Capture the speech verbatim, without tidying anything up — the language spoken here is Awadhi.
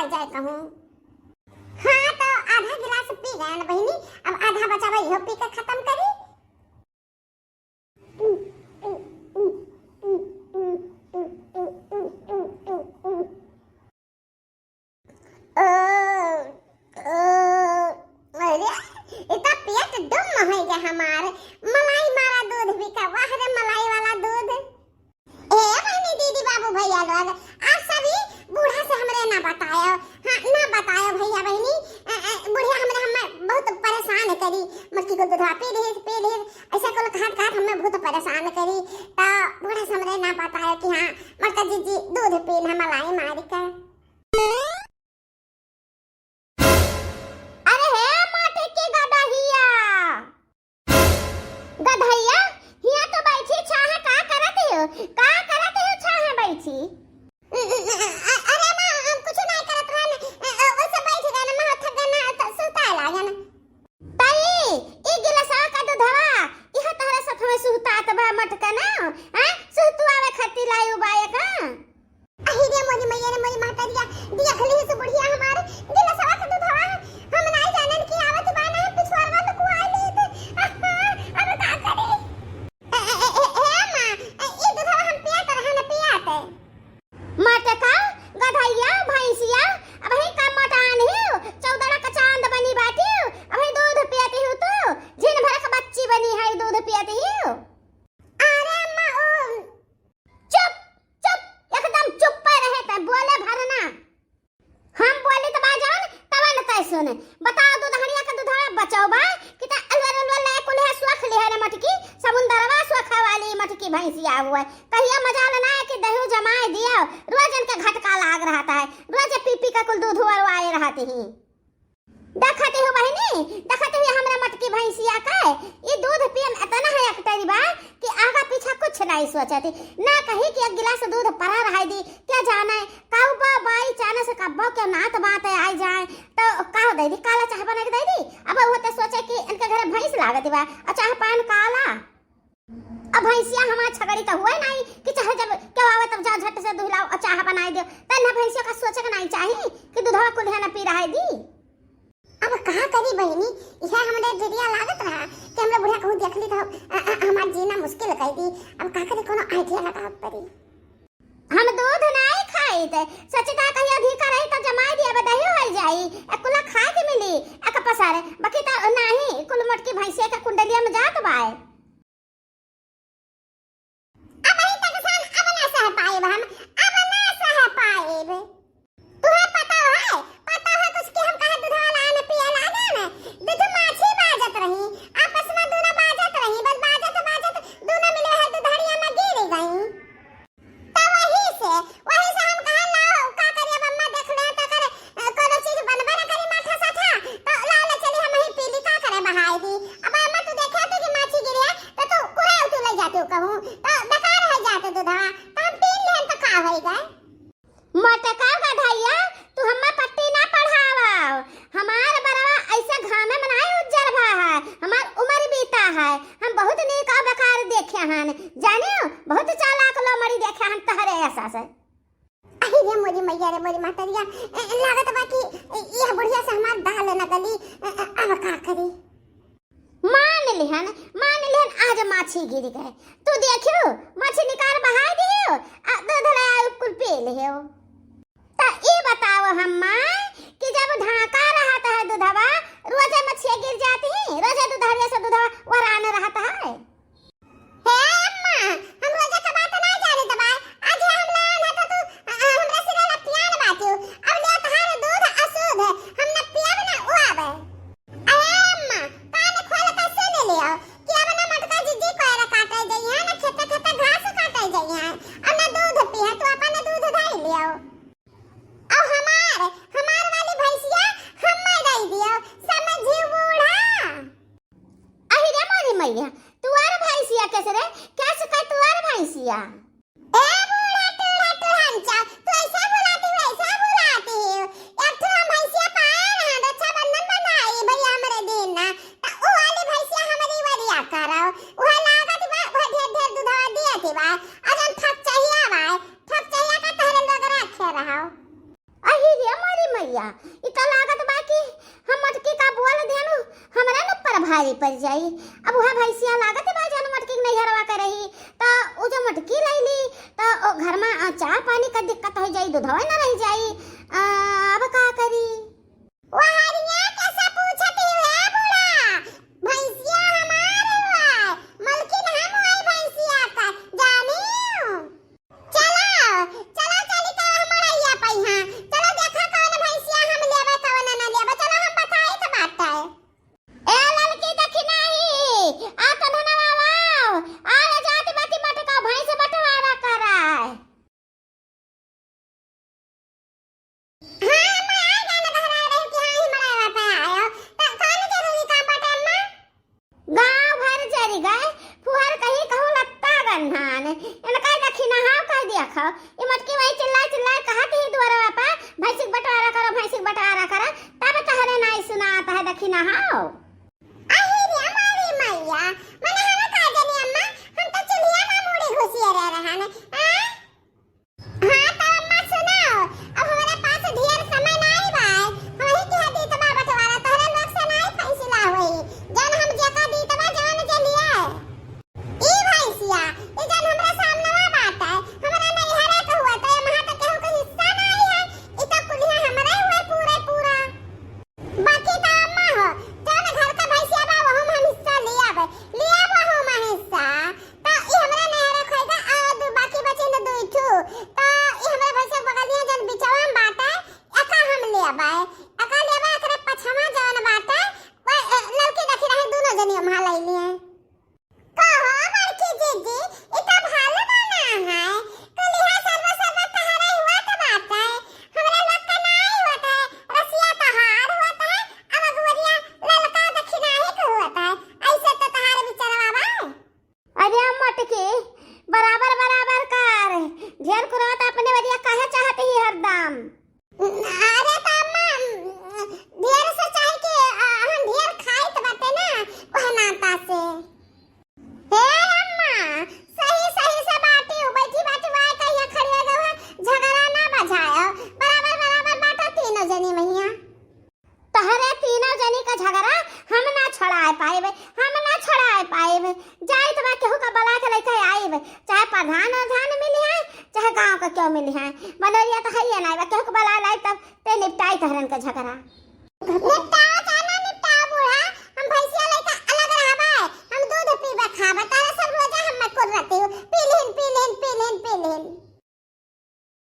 जाए कहूँ। हाँ, तो आधा गिलास पी गए ना बहिनी, अब आधा बचा बा, इहो पी के खत्म करी। ओ, ओ, अरे, इतना पेट डुम होइ गया हमार। मलाई मारा दूध बिका, वाह रे मलाई वाला दूध। ए बहिनी, दीदी, बाबू, भैया लोग, आप सभी बूढ़ा से हमरे ना बतायो, हाँ, ना बतायो भैया बहिनी। अ, अ, बुढ़िया हमरे हमें बहुत परेशान करी, मटकी को दूधवा पी लिहिस, पी लिहिस, ऐसा कुल कहत कहत हमें बहुत परेशान करी। तो बूढ़ा से हमरे ना बतायो कि हाँ, मटका जीजी दूध पी ले मलाई मारी का। अरे हे माटी की गदहिया, गदहिया, हिया तो बैठी छाह का करत हो? का करत हो छाह बैठी? अ-, अरे माँ, हम कुछ नहीं करत रहन, अ, अ, वैसे बैठ गए ना, माँ थक गए ना, तो सुताए लागन। तई, ई गिलासवा का दूधवा, इह तोहरे साथ में सुहतात बा मटका ना, हैं? सुहतुआवे खातिर लायु बा एक, हाँ? अही रे मोरी मैया रे मोरी महतरिया, देख लिहिस बुढ़िया हमार गिलासवा का दूधवा, हम नाई जानन कि आवत बा ना, हम पिछुआरवा तो कुआई लेत। आहा, अब का करे? ए, ए, ए, ए, ए, माँ, ए, ई दूधवा हम पियात रहन, पियात। मटका, गधैया, भैंसिया, अबही का मोटान हियो, चौदड़ा का चांद बनी बाटियो, अबही दूध पियत हियो तू, झिन भर के बच्ची बनी है, दूध पियत हियो। अरे अम्मा, ओ, चुप, चुप, एकदम चुप्पे रहे तै, बोले भर ना। हम बोली त बा जौन, तवन तै सुन। बताओ, दूधनिया के दूधवा बचाओ बा, कि त अलवर अलवर ले कुल्हे सोख लिहे रे मटकी, समुंदरवा सोखा वाली मटकी भैंसिया हुआ। कहिया मजाल ना है कि दहियो जमाए दियो, रोज इनके घटका लाग रहत है, रोज पी पी के कुल दूध वरवाए रहत ही। देखत हो बहिनी, देखत हो हमरा मटकी भैंसिया के, ई दूध पिए में इतना है अकटरी बा कि आगा पीछा कुछ नहीं सोचत ही। ना कही कि एक गिलास दूध परा रहाई दी, क्या जाने कब by chance कब्बो के नात बात आई जाए तो का दे दी, काला चाह बना के दे दी। अब वो तो सोचे कि इनके घरे भैंस लागत बा और चाह पान काला। अब भैंसिया हमार छगड़ी तो हुए नहीं कि चाहे जब केहू आवे तब जाओ झट से दुहलाओ और चाह बनाई दो। त इन्हें भैंसिया का सोचे के नहीं चाही कि दूधवा कुल्हे न पी रहाई दी। अब का करी बहिनी, इहे हमरे जुरिया लागत रहा कि हमरे बुढ़िया कहूँ देख ली तो, अ, अ, हमार जीना मुश्किल कर दी। अब का करी, कोनो idea लगावे पड़ी। हम दूध नहीं खाइत, सचिता कहिया अधिका रही तो जमाई दिया, अब दही हो जाई, एक कुला खाए के मिली, एक पसार, बाकी तो नहीं, कुल मोटकी भैंसिया के कुंडलिया में जात बाए। अब ही तक सान अब ना सह पाएब हम, अब ना सह पाएब। तुहे पता है, पता है कुछ कि हम कहे दूध वाला आने पिए लागे न, दूध माछी बाजत रही, आपस में दूनो बाजत रही, बस बाजत बाजत दूनो मिले है दूधड़िया में गिर गई। तो वही से, वही से हम कहे लाओ, का करिए, अब अम्मा देख ले तो करे, अ, कोनो चीज बनबे ना करी माठा साठा, तो लाओ ले चली हम ही पी ली, का करे बहाई दी। अब अम्मा तू देखे तो कि माछी गिरे, तो तू कुहे तू ले जाते हो कहूँ, तो बेकार हो जाते दूधवा, तो हम पी लेन तो का होई गए। मोटका गधैया, तू हम्मा पट्टी ना पढ़ावा। हमार बरवा ऐसे घामे में नाई उज्जर भा है, हमार उम्र बीता है, हम बहुत नीक और बेकार देखे हन, जानियो, बहुत चालाक लोमड़ी देखे हन तहरे ऐसा से। अरे रे मोरी मैया रे मोरी महतरिया, ए, लागत बा कि ए, यह बुढ़िया से हमार दाल न गली, ए, ए, अब का करी? मान लिहन, मान लिहन, आज माछी गिर गए। तू देखियो, माछी निकाल बहाई दियो, आ दूध ले आयो, कुल पी लियो। त ई बताओ हम्मा कि जब ढाका रहत है दूधवा, रोजे मछिया गिर जाती ही, रोजे दूधरिया से दूधवा वरान रहत है। हे अम्मा, हम रोजे के बात ना जाने दबाए, आज हम लान है तो तू, अ, अ, हमरा सिरे ला पियान बाटियो, अब ले तहार दूध अशुद्ध, हम न पियब न उआब। अरे अम्मा, कान खोल के सुन लियो कि अब ना मटका जीजी कोयरा काटे जइहे, ना खेते खेते घास काटे जइहे, अब ना दूध पीहे, तू अपन दूध धइ लियो। अब हमार या, ई तो लागत बा कि हम मोटकी का बोल देनु, हमरा न ऊपर भारी पड़ जाई। अब वह भैंसिया लागत बा जौन मोटकी के नैहरवा के रही, त उ जो मोटकी लैली, त ओ घर में, अ, चाह पानी का दिक्कत हो जाई, दूधवा न रह जाई। अ, अब का करी? वहरिया कैसे पूछत ही है बूढ़ा? भैंसिया हमार हुआ, मलकिन हम हुआ भैंसिया का, जानी? चलो, चलो, चली का हम मड़ैया पइहाँ। चलो देखा कौन भैंसिया हम लेबे, कौन न लेबे। चलो हम बताई तो बात है। ए ललकी देखी नाही, आ तो धनवा आओ, आ ले जात बाती बटका, भैंस बंटवारा करा। हाँ, अम्मा, आ जाना बहरा रहे कि हाँ, ही मड़ावा पे आयो। त कौन जरूरी काम बाटे, अम्मा? गाँव भर जरी गए, फुहर कहीं कहूँ लत्ता गन्हान। इनका दखिनहा कह दिया खाओ। ई मोटकी वही चिल्ला चिल्ला कहत ही दुआरवा पे, "भैंसिक बंटवारा करो, भैंसिक बंटवारा करो।" तब तहरे नाई सुनात है दखिनहा। अही रे हमारी मैया, मने हमें का जानी अम्मा, हम तो चुल्हिया ना मूड़ी घुसिए रह रहन। आ? हाँ, तो अम्मा सुनो, अब हमारे पास ढेर समय नाई बा। हम ही कह दी तो बा बंटवारा, तोहरे लोग से नाई फैसला होई। जौन हम जेका दी तो बा, जौन जे लिया। ई भैंसिया, ई जौन हमरा सामनवा बाटे, हमरा नैहरे के हुआ, तो एमहा तो केहू के हिस्सा नाई है। ई तो कुल्हिया हमरे हुए पूरे पूरा। बाकी तो अम्मा हो, जौन घर का भैंसिया बा, वहू में हम हिस्सा लियाबे, लियाबे वहू में हिस्सा। तो ई हमरे नैहरे खोइगा, आ दू बाकी बची न दुई ठू। तो ई हमरे भैंसिया के बगलिया जौन बिचवा में बाटे, एका हम लेबे, एका लेबे, एकरे पछवा जौन बाटे, वो, ए, ललकी देखी रहे, दूनो जनी ओम्हा लई लिए। कहो बड़की जीजी, ई तो भालू बना है। कुलिहा सर्व सर्व तहरा ही हुआ तो बात है। हमरा लोग का नाई होत है, रसिया तहार होत है, अब अगुवरिया ललका दखिनाही के होत है। ऐसे तो तहार बिचरवा बा। अरे मोटकी, बराबर बराबर कर, ढेर कुरात अपने वरिया काहे चाहत ही हरदम? अरे त अम्मा, ढेर से चाहे कि, अ, हम ढेर खाइत बाटे ना, वह नाता से। हे अम्मा, सही सही से बाटी, बैठी बाटी वाए कहिया खड़ी हो गवा, झगड़ा ना बजायो, बराबर बराबर बाटा तीनों जनी मैया। तहरे तीनों जनी का झगड़ा हम ना छोड़ाए पाएब, हम ना छोड़ाए पाएब। जाइत बा केहू का बुला के लेके आइब, चाहे प्रधान उधान मिली है, चाहे गाँव का क्यों मिली है, बनोरिया तो है ही ना, केहू का बुला लाई तब ते निपटाई तहरन का झगड़ा। निपटा